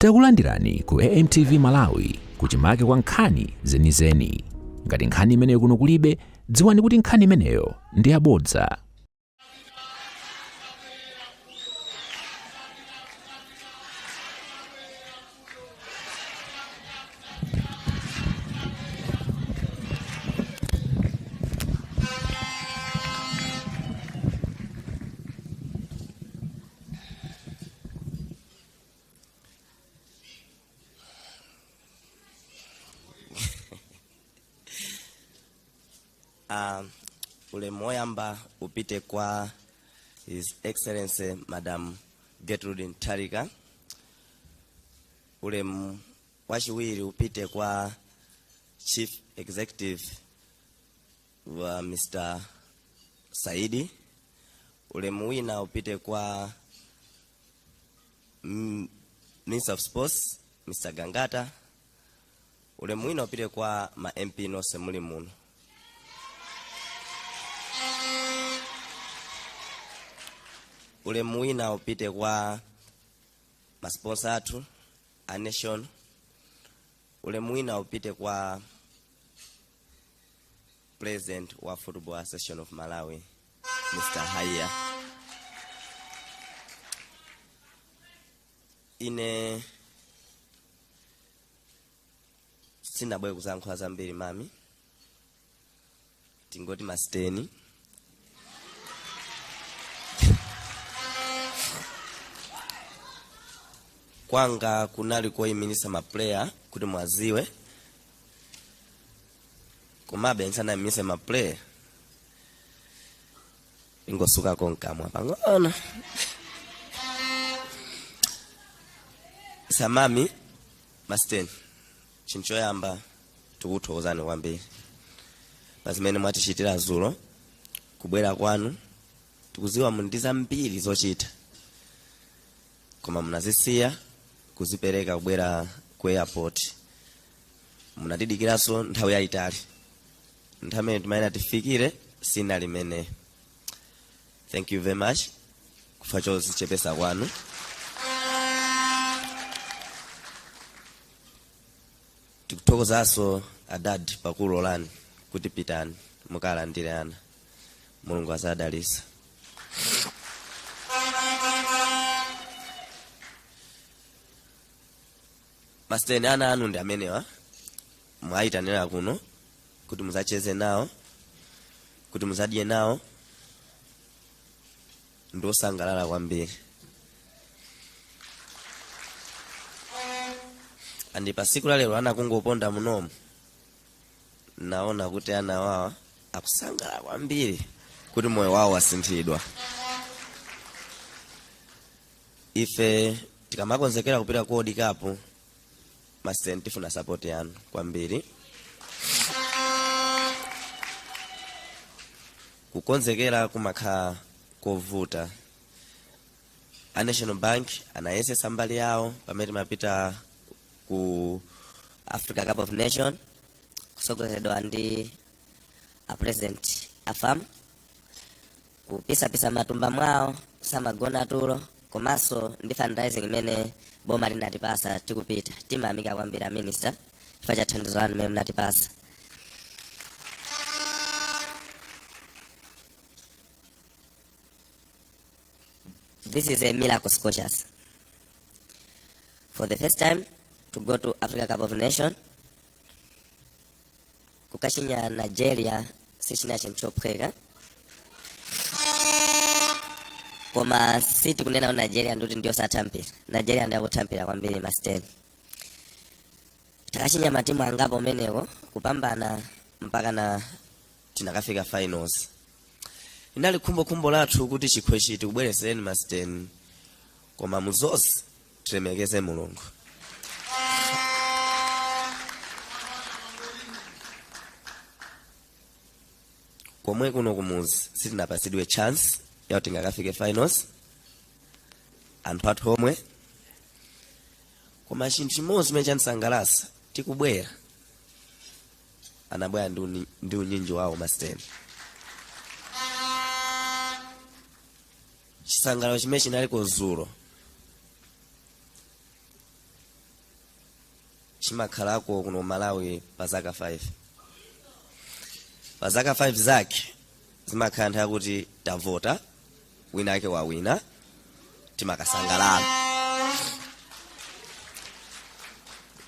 Takulandirani ku AMTV Malawi, kuchimake kwa nkhani zenizeni. Ngati nkhani imeneyo kuno kulibe, dziwani kuti nkhani imeneyo ndi yabodza. Ulemu woyamba upite kwa His Excellency Madam Gertrude Mutharika. Ulemu wachiwiri upite kwa Chief Executive wa Mr. Saidi. Ulemu wina upite kwa Minister of Sports Mr. Gangata. Ulemu wina upite kwa ma MP nonse muli muno. Ulemu wina upite kwa ma sponsor athu a Nation. Ulemu wina upite kwa President wa Football Association of Malawi, Mr. Haiya. Ine sinabwere kuzayankhula zambiri, mami, tingoti masiteni. Kwanga kunali koyimirisa ma player kuti mwaziwe, komabe nsanayimise ma player, ingosukako mkamwa pang'ono. Samami masiteni, chinthu choyamba tikuthokozani kwambiri pa zimene mwatichitira zulo. Kubwera kwanu, tikuziwa muli ndi zambiri zochita, koma munazisiya kuzipereka kubwera ku airport. Munatidikiranso nthawi yayitali. Nthawi imene timayena tifikire sinali imene. Thank you very much kufa chozichepesa kwanu. Tikuthokozanso adad pakulolani kuti pitani mukalandire ana. Mulungu azadalisa. Masiteni, ana anu ndi amenewa. Mwayitanira kuno kuti muzacheze nawo, kuti muzadye nawo. Ndiosangalala kwambiri. Andi pa siku la lero ana kungoponda munomu, naona kuti ana wawa akusangalala kwambiri kuti moyo wawo wasinthidwa. Ife tikamakonzekera kupita ku World Cup, masiteni, tifuna support yanu kwambiri. Kukonzekera kumakhala kovuta. A National Bank anayesesa mbali yawo pamene timapita ku Africa Cup of Nation, kusogozedwa ndi a president a FAM, kupisapisa matumba mwawo, samagona tulo, komanso ndi fundraising imene boma linatipasa tikupita. Timayamika kwambiri a minister chifukwa cha thandizo lanu limene munatipasa. This is a miracle Scorchers. For the first time to go to Africa Cup of Nation, kukachinya Nigeria sichina chinthu chophweka, koma sitikunena kuti Nigeria ndikuti ndiyosatha mpira. Nigeria ndiyakutha mpira kwambiri. Masiteni, takachinya matimu angapo umeneko, kupambana mpaka na tinakafika finals. Inali khumbokhumbo lathu kuti chikhochi tikubweresereni, masiteni, koma muzonse tilemekeze Mulungu. Komwe kuno kumuzi sitinapasidwe chance yakuti tingakafike finals, anthu athu omwe. Koma chinthu chimodzi chimene chandisangalatsa, tikubwera anabwera ndi unyinji wawo. Masiteni, chisangalalo chimene chinali kuzulo. Chimakhalako kuno Malawi pa zaka 5. Pa zaka 5 zake zimakhala nthawi kuti tavota, wina ake wawina, timakasangalala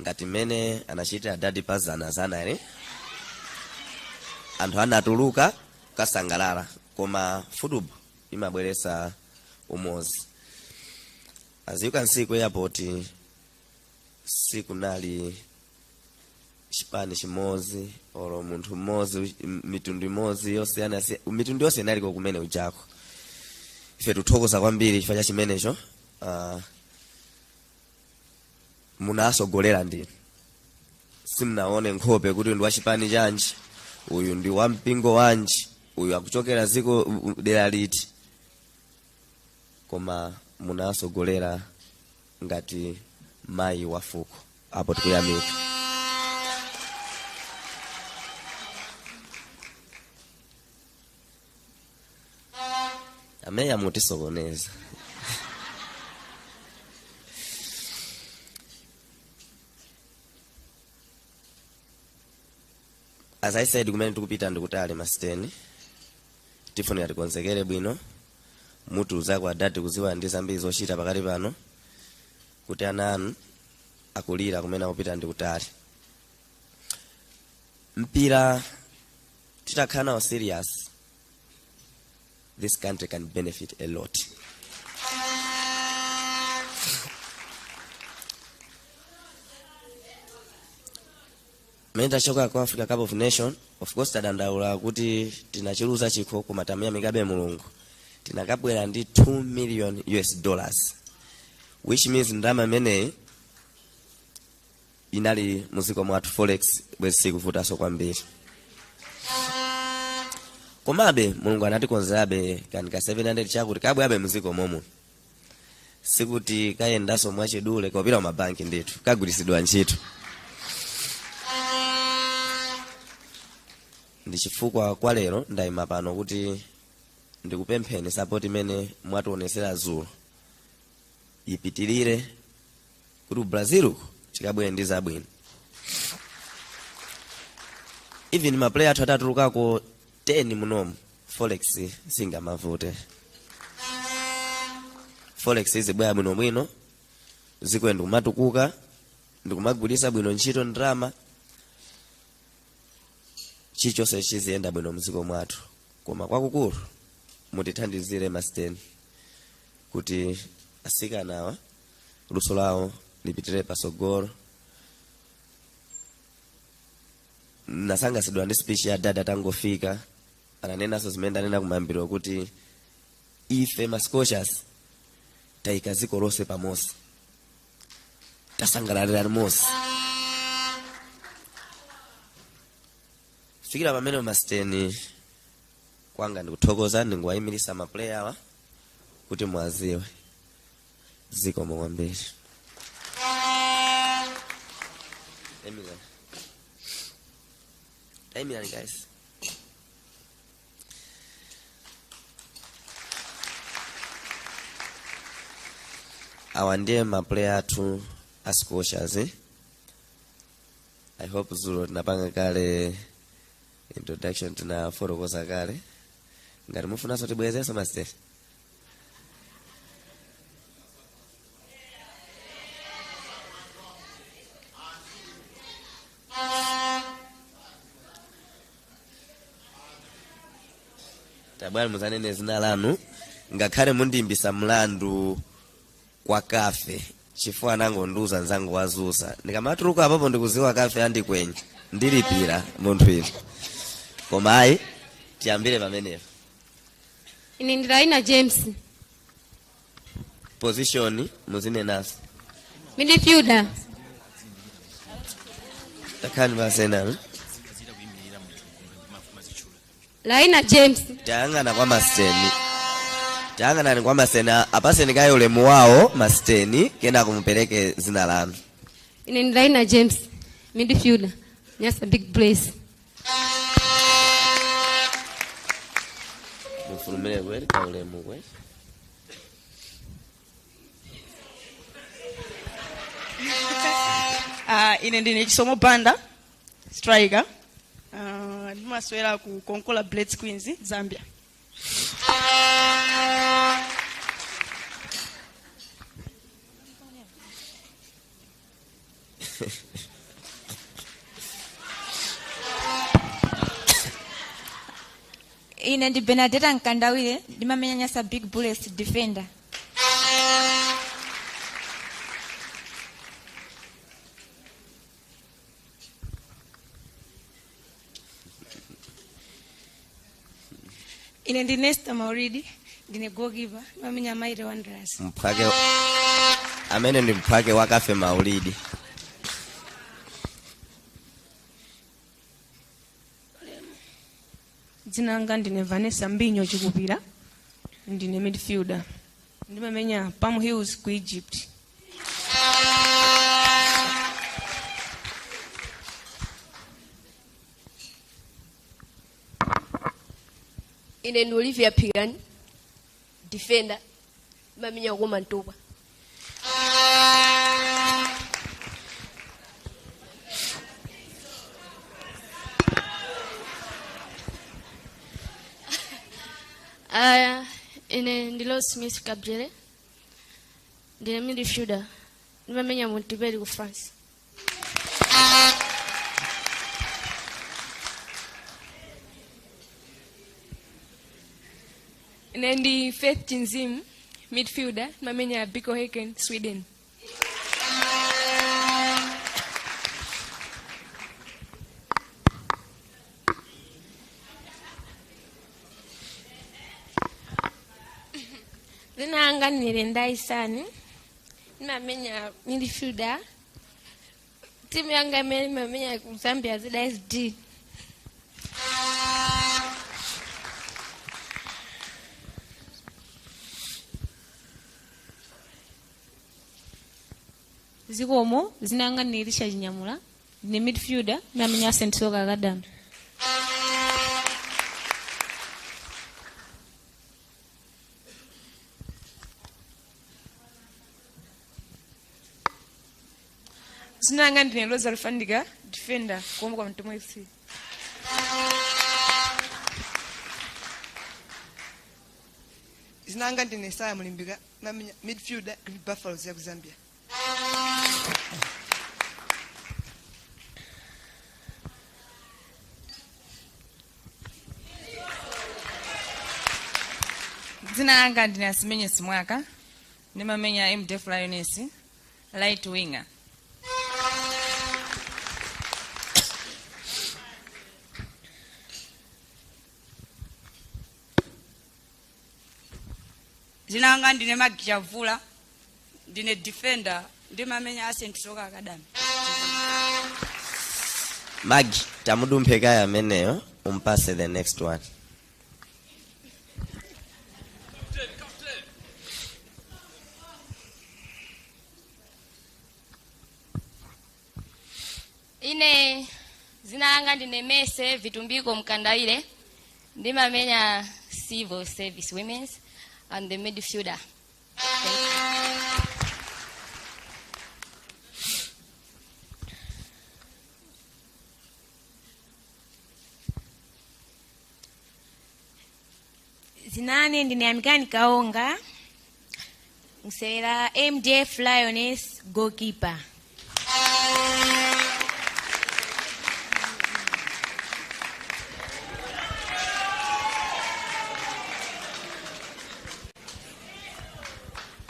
ngati mmene anachita adadi pa zana zana ere anthu anatuluka kukasangalala. Koma football imabweretsa umodzi. As you can see, ku airport sikunali chipani chimodzi olo munthu mmodzi, mitundu imodzi yosiyana, mitundu yonse inaliko kumene ujako. Ife tikuthokoza kwambiri chifukwa cha chimenecho. Munasogolera ndinu, simunaone nkhope kuti ndi wachipani chanji, uyu ndi wampingo wanji, uyu akuchokera ziko dera liti, koma munasogolera ngati mayi wa fuko. Apo tikuyamika. Ameya mutisokoneza. As I said, kumene tikupita ndikutali, masiteni. Tifunira tikonzekere bwino. Mutiuzako adadi kuziwa ndi zambiri zochita pakati pano kuti ana anu akulira, kumene akupita ndikutali. Mpira titakhala nawo serious, this country can benefit a lot. Mmene tachoka ku Africa Cup of Nation, of course tadandaula kuti tinachiluza chikho, koma tamuyamikabe Mulungu, tinakabwera ndi 2 million US dollars, which means ndalama imeneyi inali muziko mwathu, forex bwezi sikuvutanso kwambiri. Komabe Mulungu anatikonzerabe kani ka 700 chakuti kabwerabe muziko momu, sikuti kayendanso mwachidule, kopita kumabanki ndithu, kagwiritsidwa ntchito. Ndi chifukwa kwa lero ndayima pano kuti ndikupempheni support imene mwationesera dzulo ipitirire, kuti ku Brazil uko tikabwere ndi zabwino. Even ma player athu atatulukako 10 munomu, forex singamavute. Forex izibwera bwinobwino, zikwe ndikumatukuka, ndikumagwiritsa bwino ntchito ndalama, chilichonse chiziyenda bwino mdziko mwathu. Koma kwakukulu mutithandizire masiteni kuti asikanawa luso lawo lipitire pasogolo. Nasangalatsidwa ndi speech ya dada atangofika, ananenanso zimene ndanena kumayambiro kuti ife ma Scorchers tayika dziko lonse pamodzi, tasangalalira limodzi. Fikira pamene masiteni, kwanga ndikuthokoza, ndinguwayimirisa ma player awa kuti mwaziwe. Zikomo kwambiri. Emilio. Emilio, guys. Awa ndiye ma player athu a Scorchers, eh? I hope zulo tinapanga kale introduction, tinafotokoza kale. Ngati mufunanso tibwerezenso, master. Tabwera muzanene zina lanu, ngakhale mundiyimbisa mlandu kwa kafe, chifukwa anangondiuza nzangu wazusa. Ndikamatuluka apapo ndikuziwa kafe andikwenya, ndilipira munthu ine. Koma ayi, tiyambire pamenepo. Ine ndi Raina James. Position muzinenaso. Midfielder. Takhani pasenano. Raina James. Tayang'ana kwa masiteni, tayang'anani kwa masiteni, apaseni kaye ulemu wawo masiteni, kenako mupereke zina lanu. Ine ndi Raina James, midfielder, Nyasa Big Bullets. Mufulumire kweli ka ulemu kweli. Ine ndine Chisomo Banda, striker. Ndimasewera ku Konkola Blades Queens, Zambia. Ine ndi Benadeta Mkandawire, ndimamenya Nyasa Big Bullets, defender. Ine ndi Nesta Mauridi, ndine goalkeeper, ndimamenya Mighty Wanderers. Mphwake amene ndi mphwake wakafe Maulidi. Dzina langa ndine Vanessa Mbinyo Chikupira, ndine midfielder, ndimamenya Palm Hills ku Egypt. Ine ndi Olivia Phikani, defender, ndimamenya Koma Ntopwa. Aya, ine ndi Rose Smith Gabriele, ndine midfielder, ndimamenya Montpellier ku France. Ine ndi Faith Chinzimu, midfielder, ndimamenya BK Häcken, Sweden. Dzina langa ndine Lendai Sani, ndimamenya midfielder, timu yanga imene ndimamenya ku Zambia ZSD. Zikomo. Dzina langa ndine Elisha Chinyamula, ndine midfielder, ndimamenya St Soccer Academy. Dzina langa ndine Rosa Lufandika, defender, kuomba kwa Mtumwa FC. Dzina langa ndine Saya Mulimbika, ndimamenya midfielder, Green Buffaloes ya ku Zambia. Dzina langa ndine Asimenye Simwaka, ndimamenya MDF Lioness, right winger. Dzina langa ndine Magi Chavula, ndine defender, ndimamenya Ascent Soccer Academy. Magi, tamudumphe kaya ameneyo, umpase the next one. Ine dzina langa ndine Mese Vitumbiko Mkandawire, ndimamenya Civil Service Women's and the midfielder. Thank you. Zinane ndine Amikani Kaonga, nsewera MDF Lioness, goalkeeper.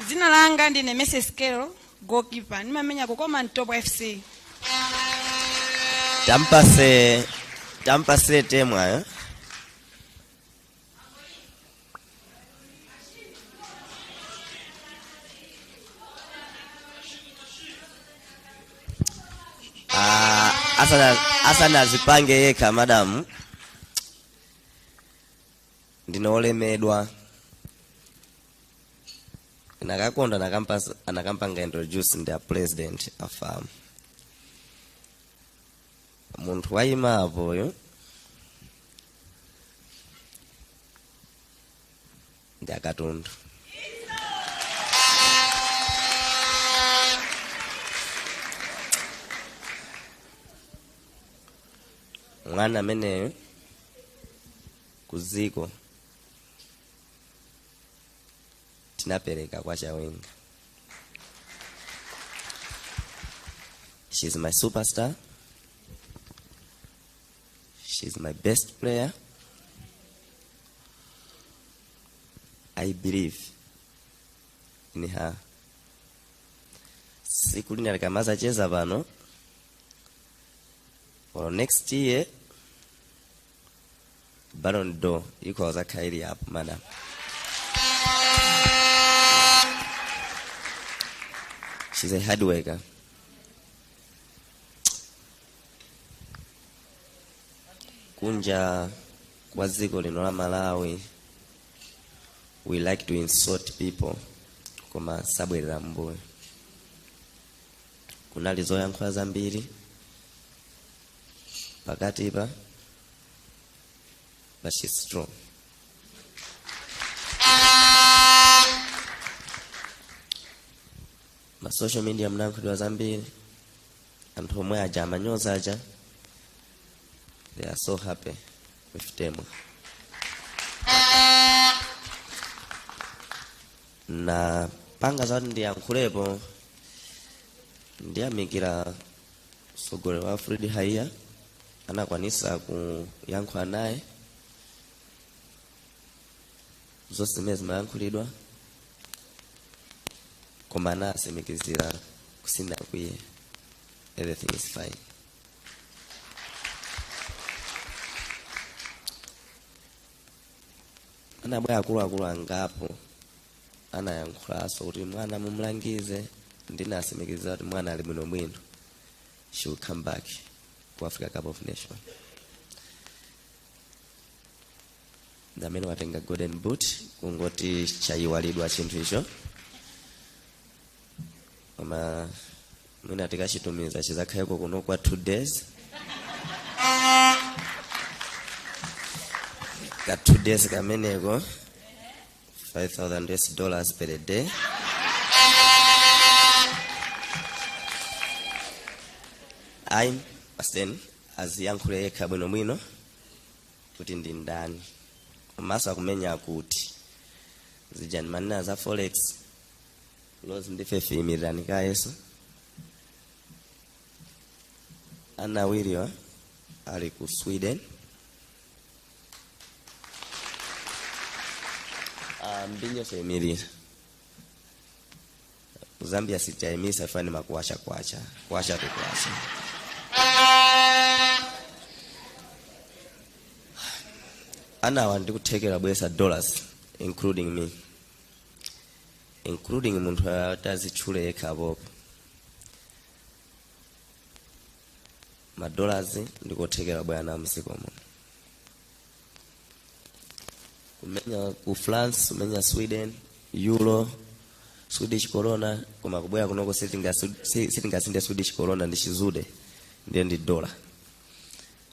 Dzina langa ndine Mrs Kelo, goalkeeper, ndimamenya Kukoma Mtopwa FC. Tampase, tampase temwayo. Ah, asana azipange yekha madamu, ndine olemedwa, nakakonda anakampanga introduce ndi a president afamu munthu wayima apoyo ndi akatundu. Mwana ameneyo kuziko tinapereka kwa Chawinga. She's my superstar, she's my best player. I believe in her. Siku lina likamazacheza pano or next year, Ballon d'Or ikhoza khaili apo, madam. She's a hard worker. Kunja kwa dziko lino la Malawi, we like to insult people, koma sabwerera mbuyo. Kunali zoyankhula zambiri pakatipa, but she's strong. Ma social media mnayankhulidwa zambiri. Anthu omwe aja amanyoza aja, they are so happy with Temwa. Na panga zati ndiyankhulepo, ndiyamikira mtsogoleri wa Fred Haiya, anakwanisa kuyankhula naye zonse zimene zimayankhulidwa, koma anasimikizira kusinda kwiye, everything is fine. Anabwera akuluakulu angapo, anayankhulanso kuti mwana mumulangize. Ndinasimikizira kuti mwana ali bwinobwino, she will come back ku Africa Cup of Nation. Ndamene watenga Golden Boot, kungoti chayiwalidwa chinthu icho, koma mwina tikachitumiza chizakhaleko kuno kwa 2 days, ka 2 days kameneko, 5000 US dollars per day. Ayi, paseni aziyankhule yekha bwinobwino kuti ndi ndani, komanso akumenya kuti zijani manena za forex lozi ndife fiyimirirani kayeso. Ana awiriwa ali ku Sweden. Mbinyo soyimirira Zambia sichaimisa fani makuwasha kwacha kwasha tukwasha. Anawa ndikuthekera bwesa dollars, including me, including munthu atazitchule yekha apopo. Madollars ndikothekera bwana mdziko muno, kumenya ku France, kumenya Sweden, euro, Swedish corona, koma kubwera kunoko sitingasinde Swedish corona ndi chizude, ndiye ndi dollar,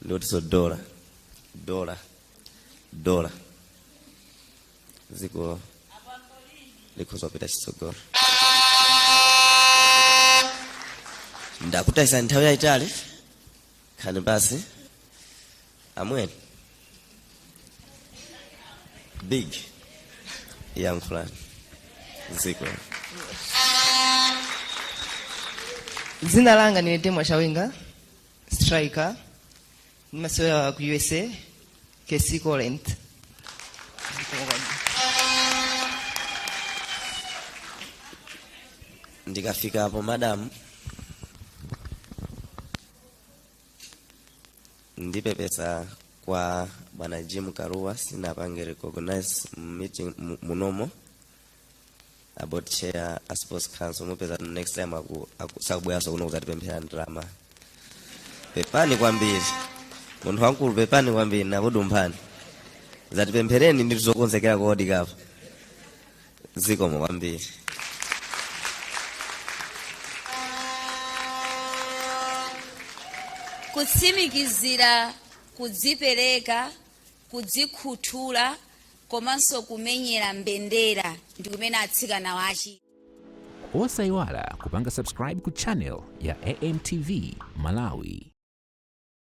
ndiotiso dollar, dollar, dollar, dziko likhoza kupita chitsogolo. Ndakutayisa nthawi yayitali, khani basi. Amweni big, yankhulani dziko. Dzina langa ndine Temwa Chawinga, striker, ndimasewera ku USA, KC Current. Ndikafika apo, madam, ndipepesa kwa bwana Jim Karuwa, sinapange recognize meeting munomo about chair a sports council. Mupeza next time sakubweranso kuno kuzatipemphera ndalama. Pepani kwambiri, munthu wankulu, pepani kwambiri, nakudumphani. Zatipemphereni ndi zokonzekera kwa World Cup. Zikomo kwambiri. Kutsimikizira kudzipereka, kudzikhuthula komanso kumenyera mbendera ndi kumene atsikana wachi. Osayiwala kupanga subscribe ku channel ya AMTV Malawi.